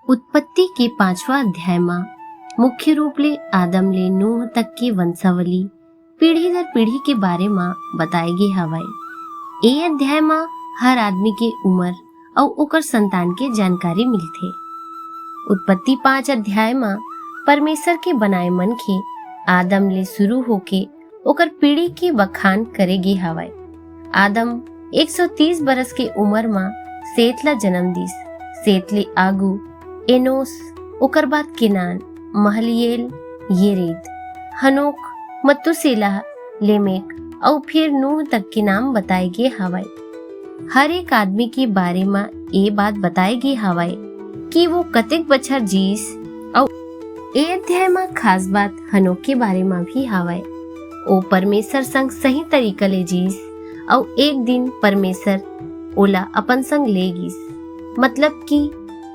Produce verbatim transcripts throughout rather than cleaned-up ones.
उत्पत्ति के पांचवा अध्याय म मुख्य रूप ले आदम ले नूह तक के वंशावली, पीढ़ी दर पीढ़ी के बारे म बताए गे हवय। ए अध्याय म हर आदमी के उमर अउ ओकर संतान के जानकारी मिलथे। उत्पत्ति पांच अध्याय म परमेसर के बनाए मनखे आदम ले शुरू होके ओकर पीढ़ी के बखान करे गे हवय। आदम एक सौ तीस बरस के उमर म सेत ला जन्म दिस। सेत ले आगू एनोस, ओकर बाद केनान, महलिएल, येरेद, हनोक, मत्तुसेला, लेमेक अउ फिर नूह तक के नाम बताए गे हवय। हर एक आदमी के बारे म ए बात बताए गे हवय कि वो कतेक बछर जीस, अउ ए अध्याय म खास बात हनोक के बारे म भी हवय। ओ परमेसर संग सही तरीका ले जीस, अउ एक दिन परमेसर ओला अपन संग ले गिस, मतलब कि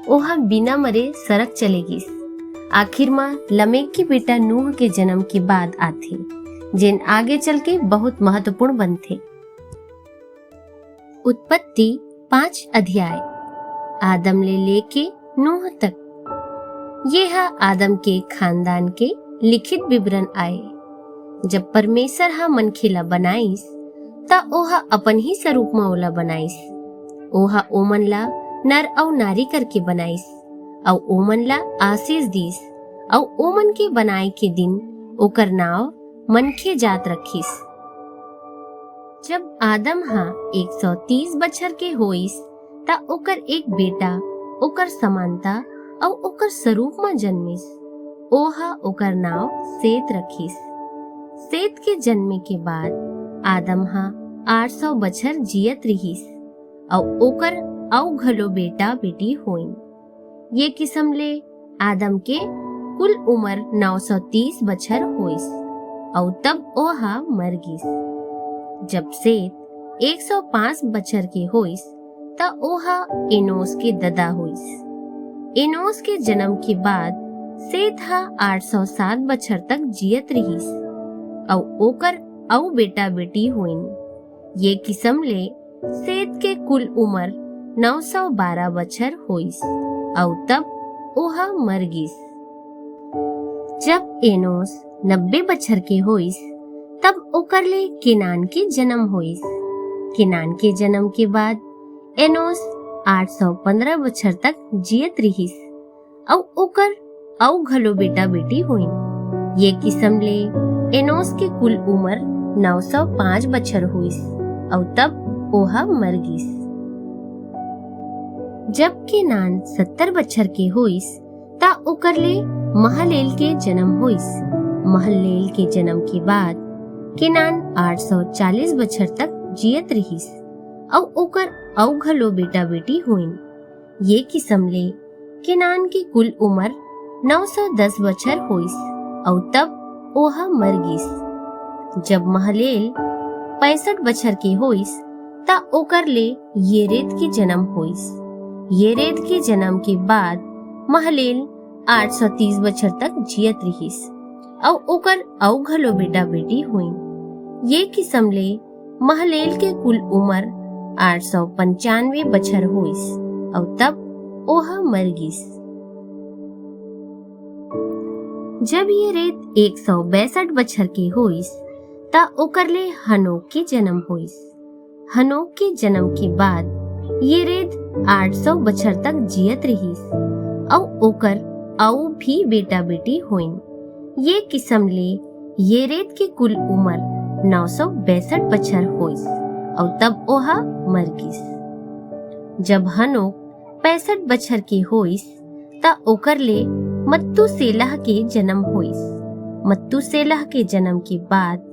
ओहा बिना मरे सरग चले गिस। आखिर म लमेक के बेटा नूह के जन्म के बाद आथे, जेन आगे चल के बहुत महत्वपूर्ण बनथे। उत्पत्ति पांच अध्याय, आदम ले लेके नूह तक। ये ह आदम के खानदान के लिखित विवरण आय। जब परमेसर ह मनखे ला बनाइस, त ओह अपन ही स्वरूप म ओला बनाइस। ओह ओमन ला नर अउ नारी करके बनाइस, अउ ओमन ला आशीष दीस, अउ ओमन के बनाए के दिन ओकर नाव मनखे जात रखिस। जब आदम ह एक सौ तीस बछर के होइस, त ओकर एक बेटा ओकर समानता अउ ओकर स्वरूप म जन्मिस। ओह ओकर नाव सेत रखिस। सेत के जन्मे के बाद आदम ह आठ सौ बछर जियत रिहिस, अउ ओकर अउ घलो बेटा-बेटी होइन। ये किसम ले आदम के कुल उमर नौ सौ तीस बछर होइस, अउ तब ओह मर गिस। जब सेत एक सौ पांच बछर के होइस, त ओह एनोस के ददा होइस। एनोस के जन्म के बाद सेत ह आठ सौ सात बछर तक जियत रिहिस, अउ ओकर अउ बेटा-बेटी होइन। ये किसम ले सेत के कुल उमर नौ सौ बारह बछर होइस, अउ तब ओह मर गिस। जब एनोस नब्बे बछर के होइस, तब ओकर ले केनान के जन्म होइस। केनान के जन्म के बाद एनोस आठ सौ पन्द्रह बछर तक जियत रिहिस, अउ ओकर अउ घलो बेटा-बेटी होइन। ये किसम ले एनोस के कुल उमर नौ सौ पांच बछर होइस, अउ तब ओह मर गिस। जब केनान सत्तर बछर के होइस, त ओकर ले महलेल के जन्म होइस। महलेल के जन्म के बाद केनान आठ सौ चालीस बछर तक जियत रिहिस, अउ ओकर अउ घलो बेटा-बेटी होइन। ये किसम ले केनान के कुल उमर नौ सौ दस बछर होइस, अउ तब ओह मर गिस। जब महलेल पैंसठ बछर के होइस, त ओकर ले येरेद के जन्म होइस। येरेद के जन्म के बाद महलेल आठ सौ तीस बछर तक जियत रिहिस, अउ ओकर अउ घलो बेटा-बेटी होइन। ये किसम ले महलेल के कुल उमर आठ सौ पंचानवे बछर होइस, अउ तब ओह मर गिस। जब येरेद एक सौ बैसठ बछर के होइस, त ओकर ले हनोक के जन्म होइस। हनोक के जन्म के बाद येरेद आठ सौ बछर तक जियत रिहिस, अउ ओकर अउ भी बेटा-बेटी होइन। ये किसम ले येरेद के कुल उमर नौ सौ बैसठ बछर होइस, अउ तब ओह मर गिस। जब हनोक पैंसठ बछर के होइस, त ओकर ले मत्तूसेलह के जन्म होइस। मत्तूसेलह के जन्म के बाद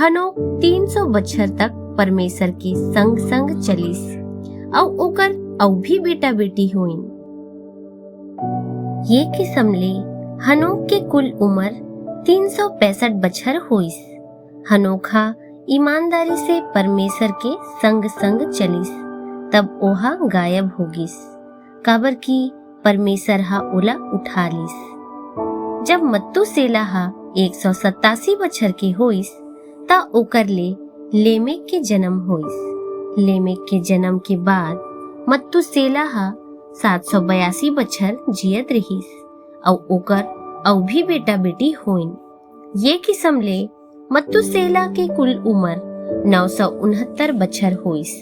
हनोक तीन सौ बछर तक परमेसर के संग-संग चलिस, अउ ओकर अउ भी बेटा-बेटी होइन। ये किसम ले हनोक के कुल उमर तीन सौ पैंसठ बछर होइस। हनोक ह ईमानदारी से परमेसर के संग-संग चलिस, तब ओह गायब हो गिस, काबर कि परमेसर ह ओला उठा लिस। जब मत्तूसेलह एक सौ सत्तासी बछर के होइस, त ओकर ले लेमेक के जन्म होइस। लेमेक के जन्म के बाद मत्तूसेलह सात सौ बयासी बछर जियत रिहिस, अउ ओकर अउ भी बेटा बेटी होइन। ये किसम ले मत्तुसेला के कुल उमर नौ सौ उनहत्तर बछर होइस,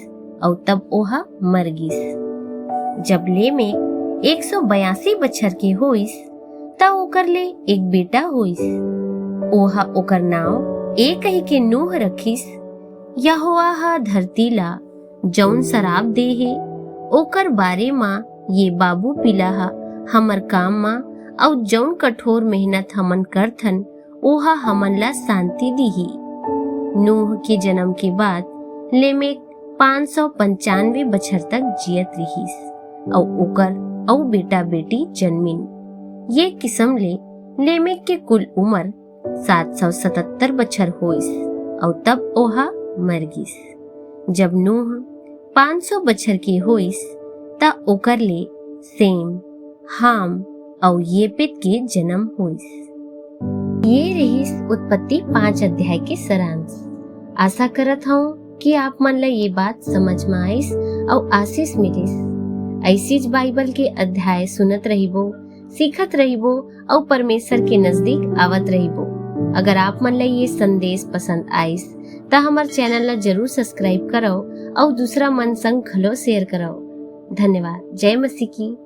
अउ तब ओहा मर गिस। जब लेमेक एक सौ बयासी बछर के होइस, त ओकर ले एक बेटा होइस। ओहा ओकर नांव ए कहिके नूह रखिस, यहोवा ह धरती ला जऊन सराप दे हे, ओकर बारे म ये बाबू पिला ह हमर काम म अउ जऊन कठोर मेहनत हमन करथन, ओहा हमन ला सांति दिही। नूह के जनम के बाद लेमेक पाँच सौ पंचानवे बछर तक जियत रिहिस, अउ ओकर अउ बेटा बेटी जनमिन। ये किसम ले लेमेक के कुल उमर सात सौ सतहत्तर बछर होइस, अउ तब ओहा मर गिस। जब नूह पाँच सौ बछर के होइस, त ओकर ले सेम, हाम अउ येपेत के जनम होइस। ये रिहिस उत्पत्ति पाँच अध्याय के सारांश। आशा करत हंव कि आप मन ला ये बात समझ म आइस अउ आशीष मिलिस। ऐसीच बाइबल के अध्याय सुनत रहिबो, सीखत रहिबो अउ परमेश्वर के नजदीक आवत रहिबो। अगर आप मन ला ये संदेश पसंद आइस, त हमर चैनल ला जरूर सब्सक्राइब करव अउ दूसरा मन संग घलो शेयर करव। धन्यवाद। जय मसीह की।